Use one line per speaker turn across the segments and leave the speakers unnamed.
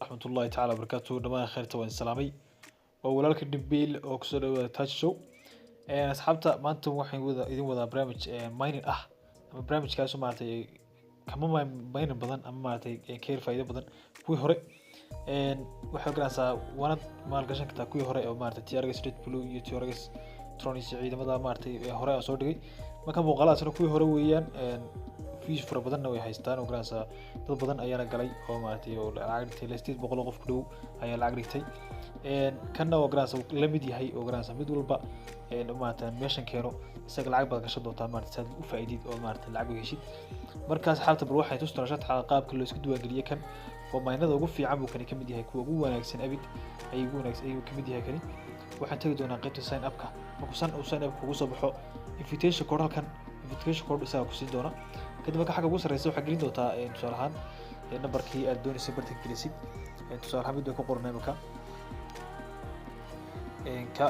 Waraxmatullaahi tacaala wabarakaatuhu. Dhammaan khayrta waan salaamay. Waa walaalka Dhimbiil oo kusoo dhawaada Touch Show. Asxaabta, maanta waxaan wada idin wadaa barnaamij mining ah, ama barnaamijkaas oo maaragtay kama mining badan ama maaragtay ka yar faa'iido badan kuwii hore. Waxay garanaysaa waanad maalgashan kartaa kuwii hore oo maaragtay TRX Red Blue iyo TRX Tronis, ciidamada maaragtay hore aan soo dhigay. Marka muuqaaladaasna kuwii hore weeyaan, views fara badanna way haystaan oo garanaysaa dad badan ayaana galay oo maaragtay oo lacag dhigtay. Ilaa 800 oo qof ku dhow ayaa lacag dhigtay. Kanna oo garanaysaa la mid yahay oo garanaysaa mid walba maaragtay meeshan keeno, isaga lacag baad gashan doontaa maaragtay si aad u faa'iidid oo maaragtay lacag u heshid. Marka asxaabta, bal waxay tusi doonaa shanta qaabka loo isku diiwaangeliyo. Kan waa maynada ugu fiican buu kani ka mid yahay, kuwa ugu wanaagsan abid ayuu ugu wanaagsan ayuu ka mid yahay kani. Waxaan tegi doonaa qaybta sign up-ka. Markuu san uu sign up kugu soo baxo, invitation code, halkan invitation code isaga ku siin doona. Kadib marka xagga ugu sarreysa waxaad gelin doontaa tusaale ahaan nambarkii aad dooneysay barta gelisid. Tusaale ahaan mid bay ku qoran imika ka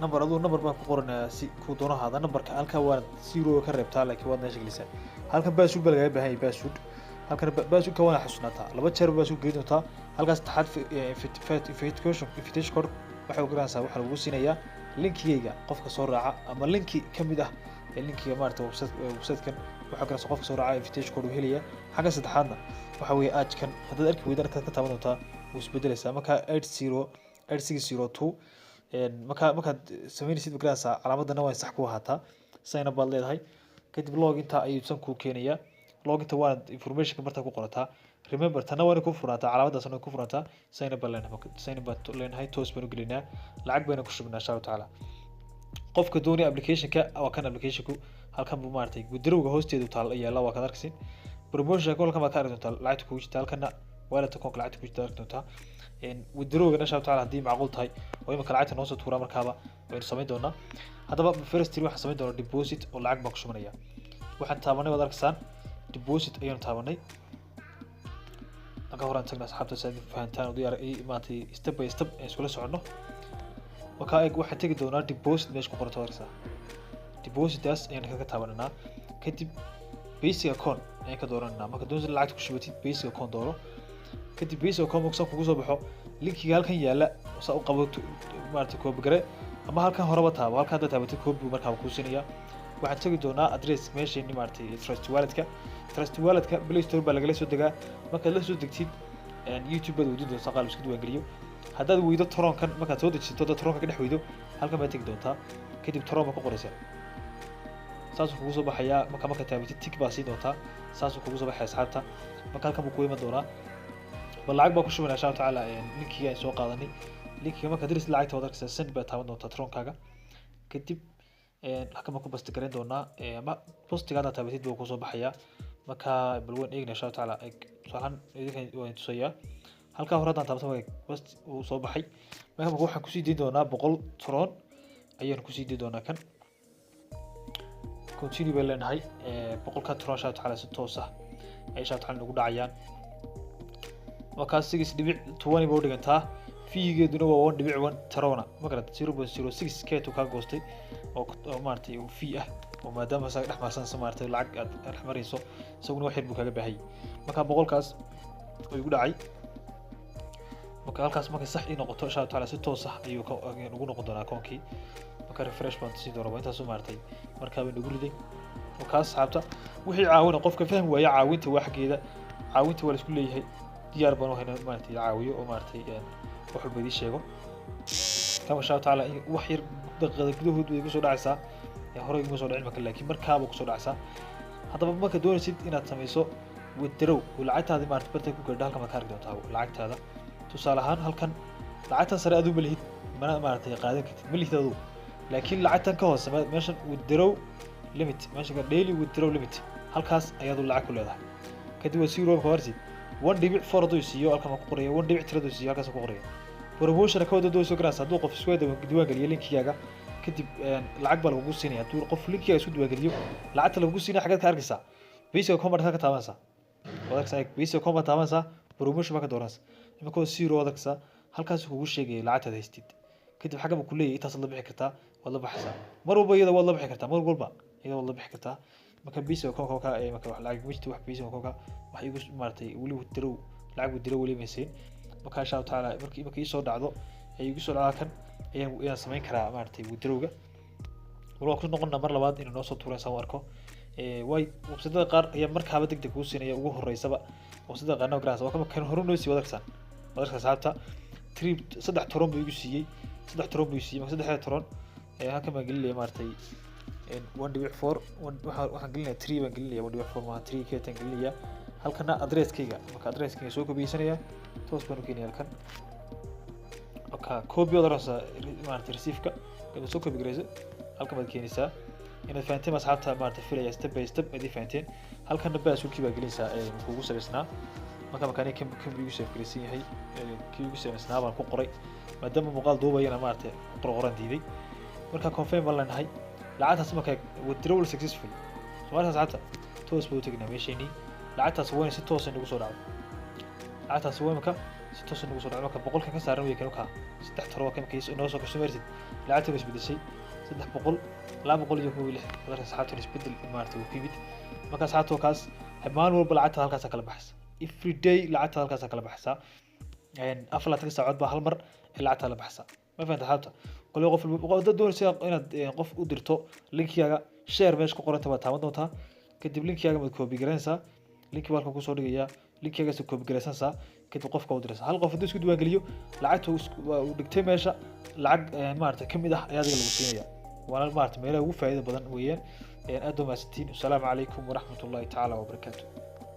number, aduu number baan ku qoranayaa si kuu doono ahaada. Numberka halkaa waad zero ka reebtaa, laakiin waad meesha gelisaa. Halkan password baa lagaga baahan yahay. Password halkan, passwordka waana xasuusnaataa. Laba jeer password gelin doontaa. Halkaas saddexaad invitation code waxay ogolanaysaa, waxaa lagu siinayaa linkigayga qofka soo raaca ama linki ka mid ah ee linkiga maarata website-kan. Waxaa ogolanaysaa qofka soo raaca invitation code uu helaya. Xagga saddexaadna waxa weeye aajkan haddaad arki weydo halkaad ka taaban doontaa, wuu isbedelaysaa. Marka 808602 marka markaad sameynaysid, magaranaysaa calaamadana waa sax ku ahaataa. Sign up baad leedahay. Kadib loginta ayuu san kuu keenayaa. Loginta waanaad informationka martaa ku qorataa. Remember, tana waa inay ku furaataa, calaamadaasna way ku furaataa. Sign up baan leenahay. Marka sign up baan leenahay, toos baan u gelinaa, lacag bayna ku shubnaa insha Allahu tacaala. Qofka doonaya applicationka, waa kan applicationku. Halkan buu maaragtay gudarowga hoosteedu taal yaalla, waa kaad arkaysin. Promotion halkan baad ka arki doontaa lacagta kugu jirta. Halkana wallet account lacagta kugu jirta arki doontaa. Withdrawgana insha Allahu tacaala haddii macquul tahay oo imika lacagta noo soo tuuraa, markaaba waynu samayn doonaa. Haddaba first waxaan samayn doonaa deposit oo lacag baan ku shubanaya. Waxaan taabanay, waad arkaysaan, deposit ayaanu taabanay. Halka horaan tagna asxaabta si aad fahantaan oo diyaar maaragtay step by step aan iskula soconno. Marka eeg, waxaan tegi doonaa deposit meesha ku qoranto, arkaysaa. Depositaas ayaan kaga taabananaa. Kadib basic account ayaan ka doorananaa. Marka doonaysa lacagta ku shubatid, basic account dooro. Kadib basic account marka kugu soo baxo, linkiga halkan yaala saa u qabo, maaragtay copy gare ama halkan horeba taabo. Halkan haddaad taabatid, copy buu markaaba kuu siinaya. Waxaan tegi doonaa address meeshayni maaragtay Trust Walletka. Trust Walletka Play Store baa lagala soo degaa. Markaad la soo degtid, YouTube baad weydiin doontaa qaab iska diiwaangeliyo. Haddaad weydo Tronkan, markaad soo dejisato, haddaad Tronka ka dhex weydo, halkan baad tegi doontaa. Kadib Tron baa ku qoraysaa, saasuu kugu soo baxayaa. Marka markaad taabatid, tick baa siin doontaa, saasuu kugu soo baxaya asxaabta. Marka halkan buu ku iman doonaa. Bal lacag baa ku shubanaa insha Allahu tacaala. Linkiga aan soo qaadanay, linkiga markaad diris lacagta, waad arkaysaa, send baad taaban doontaa Tronkaaga. Kadib halkan baan ku paste garayn doonaa, ama paste-iga haddaad taabatid buu kusoo baxayaa. Marka bal waan eegnaa insha Allahu tacaala. Tusaalahaan idinkan waan tusayaa. Halkaa hore haddaan taabato, paste uu soo baxay. Marka waxaan kusii dayn doonaa 100 Tron ayaan kusii dayn doonaa. Kan continue bay leenahay. 100-ka Tron insha Allahu tacaala si toos ah ay insha Allahu tacaala nagu dhacayaan. Markaa 6.20 ba u dhigantaa, fee-geeduna waa 1.1 Trona. Ma garata? 0.06 keetu kaa goostay oo maaragtay fee ah, oo maadaama isaga dhex marsanayso, maaragtay lacag aad dhex marayso, isaguna wax yar buu kaaga baahayay. Marka 100-kaas oo igu dhacay. Marka halkaas markay sax ii noqoto, insha Allahu tacaala si toos ah ayuu ugu noqon doonaa akoonkii. Marka refresh baan siin doonaa. Waa intaasu maaragtay markaaba nagu riday. Markaas asxaabta, wixii caawina qofka fahmi waaya, caawinta waa xaggeeda, caawinta waa la isku leeyahay. Diyaar baan u haynaa maaragtay caawiyo oo maaragtay wax walba idiin sheego. Kan insha Allahu tacaala wax yar daqiiqada gudahood way kusoo dhacaysaa. Hore iguma soo dhicin marka, laakiin markaaba kusoo dhacaysaa. Haddaba marka doonaysid inaad samayso withdraw oo lacagtaadi maaragtay bartay ku gaadho, halkan baad ka arki doontaa lacagtaada. Tusaale ahaan halkan lacagtan sare aduu ma lihid, mana maaragtay qaadan kartid, ma lihid aduu, laakiin lacagtan ka hoose meeshan withdraw limit, meesha ka daily withdraw limit, halkaas ayaad lacag ku leedahay. Kadib waa zero ka horsid. 1.4 hadduu siiyo, halkan waan ku qoraya. 1.3 hadduu siiyo, halkaas ku qoraya. Promotion ka wada soo garanaysa, hadduu qof isku diiwaan geliyo linkigaaga, kadib lacag baa lagugu siinaya. Hadduu qof linkigaaga isku diiwaan geliyo, lacagta lagugu siinaya xageed ka arkaysaa? Basic account baad ka taabanaysaa, waad arkaysaa. Basic account baad taabanaysaa, promotion baa ka dooranaysaa. Imika waa zero, waad arkaysaa, halkaas kugu sheegaya lacagtaad haystid. Kadib xagga buu ku leeyahay intaasaad la bixi kartaa, waad la baxaysaa mar walba. Iyada waad la bixi kartaa mar walba, iyada waad la bixi kartaa. Marka basic account ka marka wax lacag ma jirto, wax basic account ka wax igu maaragtay weli withdraw. Lacag withdraw weli maysiin. Marka insha Allahu tacaala markii ii soo dhacdo, ay igu soo dhacdo kan, ayaan samayn karaa maaragtay withdrawga. War waan ku noqonnaa mar labaad inuu noo soo tuureen saan u arko. Way websiteda qaar ayaa markaaba deg deg kuu siinaya ugu horeysaba, websiteda qaarna waa garanaysa. Waa kama kan hore noo siiyey. Waad arkaysaan, waad arkaysaa asxaabta, three, 3 Tron buu igu siiyey, 3 Tron buu siiyey. Marka saddexda Tron halkan baan gelinaya maaragtay 1.4 one. Waxaan gelinaya three baan gelinaya, 1.4 maaha, three keetan gelinaya. Halkana addresskayga, marka addresskayga soo kobiyeysanaya, toos baan u keenaya halkan. Marka copy waad oranaysaa maaragtay receiveka kadib soo copy garayso, halkan baad keenaysaa. Inaad fahanteen asxaabta maaragtay filaya, step by step idin fahanteen. Halkana passwordkii baa gelinaysaa kugu samaysnaa. Marka aniga kan buu igu save garaysan yahay, kii igu samaysnaa baan ku qoray, maadaama muuqaal duubayana maaragtay qor qoran diiday. Marka confirm baan leenahay. Lacagtaas marka withdrawal successful soomaalida asxaabta, toos baa u tegnaa meesheenii. Lacagtaas waa in si toos ah nagu soo dhacdo. Lacagtaas waa imika si toos ah nagu soo dhacdo. Marka boqolkan ka saaran wey kan ka 3 Tron waa kan inoo soo gasho martid. Lacagta way isbedeshay, 300, 216. Marka asxaabta isbedel maaragtay uu ku yimid. Marka asxaabta waa kaas, maalin walba lacagta halkaasa kala baxaysa, every day lacagta halkaasa kala baxaysaa. 24 saacood baa hal mar ay lacagta la baxaysaa. Ma fahanta asxaabta? Qole qof walba haddaad doonaysa inaad qof u dirto linkigaaga, share meesha ku qoranta baad taaban doontaa. Kadib linkigaaga baad copy garanaysaa. Linki baa halkan kusoo dhigayaa, linkigaagaas copy garaysanaysaa, kadib qofka u diraysaa. Hal qof hadduu isku diiwaangeliyo, lacagta uu dhigtay meesha lacag maaragtay ka mid ah ayaa adiga lagu siinaya. Waana maaragtay meelaha ugu faa'iida badan weeyaan. Aad baa mahadsantihiin. Asalaamu calaykum waraxmat ullahi tacaala wabarakaatu.